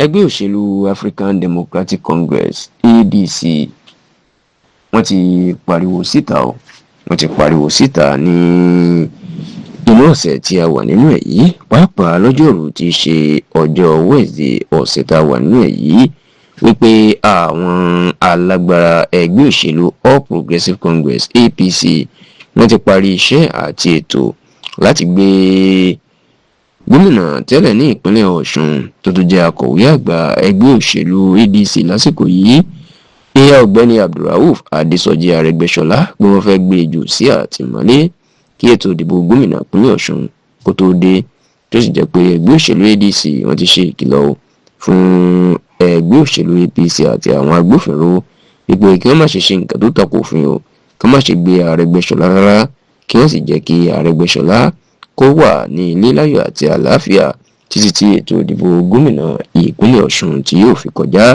Ẹgbẹ́ òṣèlú African Democratic Congress, ADC, wọ́n ti pariwo síta o. Wọ́n ti pariwo síta ní inú ọ̀sẹ̀ tí a wà nínú ẹ̀ yìí, pàápàá lọ́jọ́rùú tí í ṣe ọjọ́ Wednesday ọ̀sẹ̀ tá a wà nínú ẹ̀ yìí, wípé àwọn alágbára ẹgbẹ́ òṣèlú All Progressives Congress, APC, wọ́n ti parí iṣẹ́ àti ètò láti gbé gómìnà tẹ́lẹ̀ ní ìpínlẹ̀ Ọ̀ṣun, tó tún jẹ́ akọ̀wé àgbà ẹgbẹ́ òṣèlú ADC lásìkò yìí, ìyá Ọ̀gbẹ́ni Abdulrauf Adésọjí Arẹ́gbẹ́ṣọlá, pé wọ́n fẹ́ gbé e jù sí àtìmọ́lé kí ètò ìdìbò gómìnà ìpínlẹ̀ Ọ̀ṣun kó tó dé, tó sì jẹ́ pé ẹgbẹ́ òṣèlú ADC, wọ́n ti ṣe ìkìlọ̀ fún ẹgbẹ́ òṣèlú APC àti àwọn agbófinró wípé kí wọ́n má ṣe ṣe nǹkan tó tako òfin o, kí wọ́n má ṣe gbé Arẹ́gbẹ́ṣọlá rárá, kí wọ́n sì jẹ́ kí Arẹ́gbẹ́ṣọlá kó wà ní ilé láyọ̀ àti àlàáfíà títí tí ètò ìdìbò gómìnà ìpínlẹ̀ Ọ̀ṣun tí yóò fi kọjá.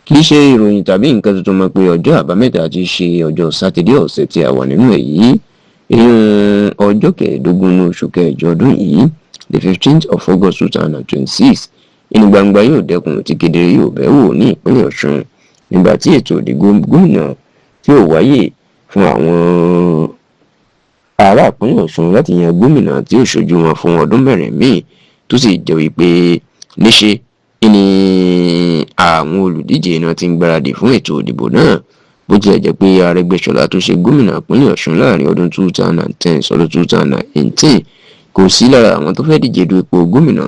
Kì í ṣe ìròyìn tàbí nǹkan tuntun mọ́ pé ọjọ́ Àbámẹ́ta tí í ṣe ọjọ́ Sátidé ọ̀sẹ̀ tí a wà nínú ẹ̀ yìí, ìyún ọjọ́ 15 ní oṣù kẹjọ ọdún yìí, the 15th of August 2026, inú gbangba yóò dẹkùn tí kedere yóò bẹ́ wò ní ìpínlẹ̀ Ọ̀ṣun nígbà tí ètò ìdìbò gómìnà tí ó wáyé fún àwọn ará ìpínlẹ̀ Ọ̀ṣun láti yan gómìnà tí ó ṣojú wọn fún ọdún 4 míì, tó sì jẹ́ wípé níṣe ni àwọn olùdíje náà ti ń gbáradì fún ètò ìdìbò náà. Bó tilẹ̀ jẹ́ pé Arẹ́gbẹ́ṣọlá, tó ṣe gómìnà ìpínlẹ̀ Ọ̀ṣun láàrin ọdún 2010 sọdún 2018, kò sí lára àwọn tó fẹ́ díje du ipò gómìnà,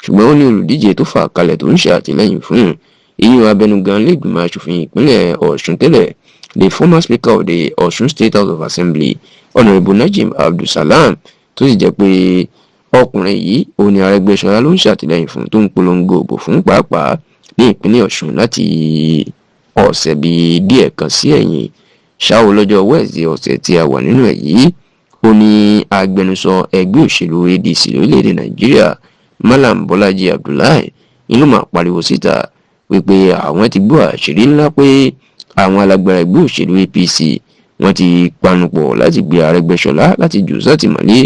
ṣùgbọ́n ó ní olùdíje tó fà kalẹ̀ tó ń ṣe àtìlẹ́yìn fún, ìyún abẹnugan lẹ́gbìmọ̀ aṣòfin ìpínlẹ̀ Ọ̀ṣun tẹ́lẹ̀, the former speaker of the Ọ̀ṣun State House of Assembly, Honourable Najim Abdulsalam, tó sì jẹ́ pé ọkùnrin yìí, òun ni Arẹ́gbẹ́ṣọlá ló ń ṣàtìlẹ́yìn fún, tó ń polongo òbò fún pàápàá ní ìpínlẹ̀ Ọ̀ṣun láti ọ̀sẹ̀ bíi díẹ̀ kan sí ẹ̀yìn. Ṣáò, lọ́jọ́ Wednesday ọ̀sẹ̀ tí a wà nínú ẹ̀ yìí, ó ní agbẹnusọ ẹgbẹ́ òṣèlú ADC lórílẹ̀‐èdè Nàìjíríà, Malam Bọ́lájí Abdullahi, inú máa pariwo síta wípé àwọn ti gbọ́ àṣírí ńlá pé àwọn alágbára ẹgbẹ́ òṣèlú APC, wọ́n ti panupọ̀ láti gbé Arẹ́gbẹ́ṣọlá láti jù sátìmọ́lé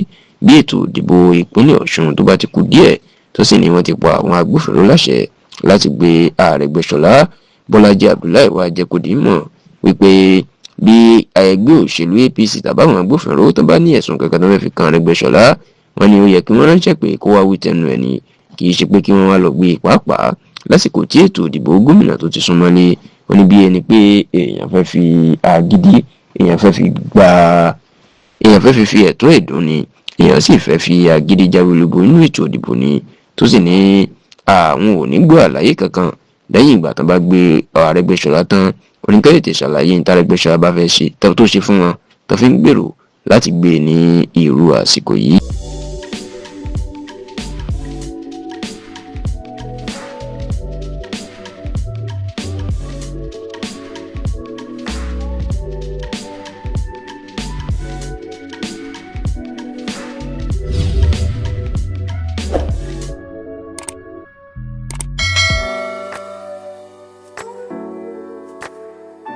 bí ètò ìdìbò ìpínlẹ̀ Ọ̀ṣun tó bá ti kù díẹ̀, tó sì ní wọ́n ti pa àwọn agbófinró láṣẹ láti gbé Arẹ́gbẹ́ṣọlá. Bọ́lájí Abdullahi wá jẹ́ kó di mọ̀ wípé bí ẹgbẹ́ òṣèlú APC tàbáwọn agbófinró tó bá ní ẹ̀sùn kankan tó fẹ́ fi kan Arẹ́gbẹ́ṣọlá, wọ́n ní ó yẹ kí wọ́n ránṣẹ́ pé kó wá wí tẹnu ẹ̀ ni, kì í ṣe pé kí wọ́n wá lọ gbé e, pàápàá lásìkò tí ètò ìdìbò gómìnà tó ti súnmọ́lé. Ó ní bí ẹni pé èèyàn fẹ́ fi agídí, èèyàn fẹ́ fi gba, èèyàn fẹ́ fi ẹ̀tọ́ ẹ̀dùn ni, èèyàn sì fẹ́ fi agídí jáwé olúborí nínú ètò ìdìbò ni, tó sì ní àwọn ò ní gbọ́ àlàyé kankan lẹ́yìn ìgbà tán bá gbé Arẹ́gbẹ́ṣọlá tán. Oníkẹ́yètè ṣàlàyé ní tArẹ́gbẹ́ṣọlá bá fẹ́ ṣe tó ṣe fún wọn tó fi ń gbèrò láti gbé e ní irú àsìkò yìí.